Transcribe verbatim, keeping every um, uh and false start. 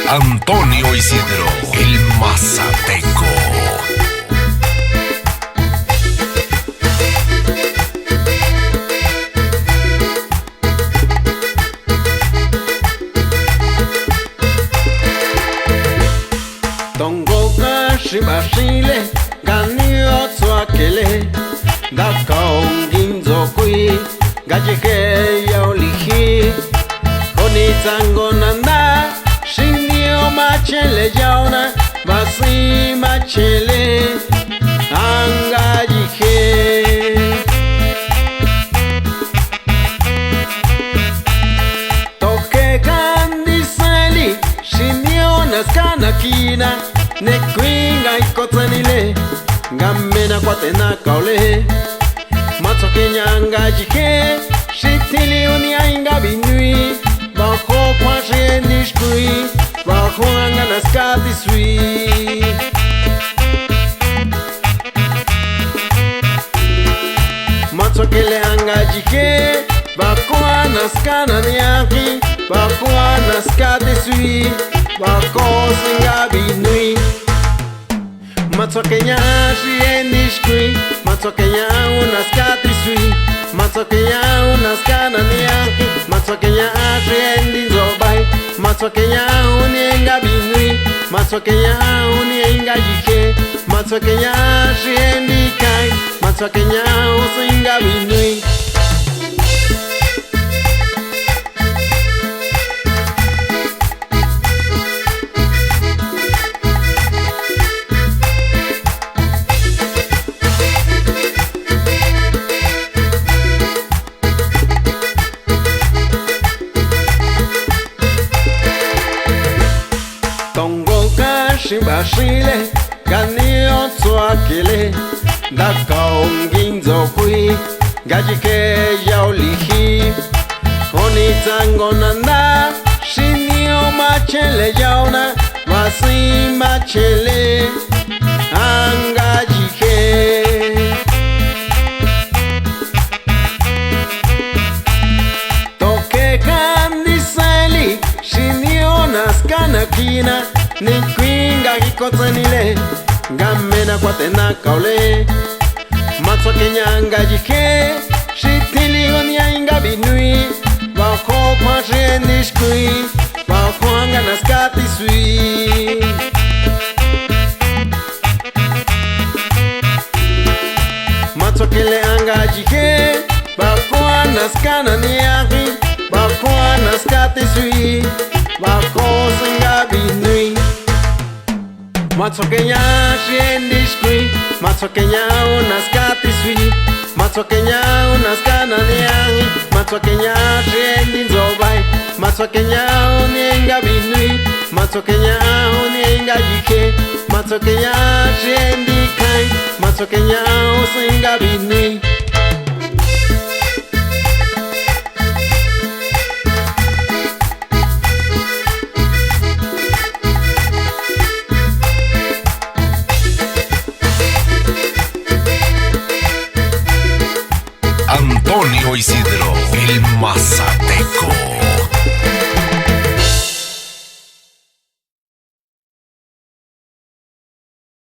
Antonio Isidro, el mazateco. Tongo ka xi ba xi le, nga nio tsua kele, nda kao ngi ntso kui, nga yi je yao li ji. Ko ni tsango na nda, xi nio ma chele yao na, ba si ma chele, a nga yi je. Toke kandi sali, xi nio na skana kina, ne kui nga iko tsanile, nga mena kuate na kaole. Ma tsua keña nga yi je, xi tili uni ai nga bi nui, ba jo kua xi ni skui, ba jo nga na skati sui. Ma tsua kele a nga yi je, ba kua na skana ni a ki, ba kua na skati sui, ba ko si nga bi nui. Ma tsua keña xi e ni skui, ma tsua keña u na skati sui, ma tsua keña u na skana ni a ki, ma tsua keña xi e ni ntso bai, ma tsua keña u ni e nga bi nui, ma tsua keña u ni e nga yi je, ma tsua keña xi e ni kai, ma tsua keña u si nga bi nui. Tongo ka xi ba xi le, nga nio tsua kele, nda kao ngi ntso kui, nga yi je yao li ji. O ni tsango na nda, xi nio ma chele yao na, ba si ma chele, a nga yi je. Toke kandi sali, xi nio na skana kina, ni kui nga iko tsanile, nga mena kuate na kaole. Ma tsua keña nga yi je, xi tili uni ai nga bi nui, ba jo kua xi e ni skui, ba jo nga na skati sui. Ma tsua kele a nga yi je, ba kua na skana ni a ki, ba kua na skati sui, ba ko si nga bi nui. Ma tsua keña xi e ni skui, ma tsua keña u na skati sui, ma tsua keña u na skana ni a ki, ma tsua keña xi e ni ntso bai, ma tsua keña u ni e nga bi nui, ma tsua keña u ni e nga yi je, ma tsua keña xi e ni kai, ma tsua keña u si nga bi nui.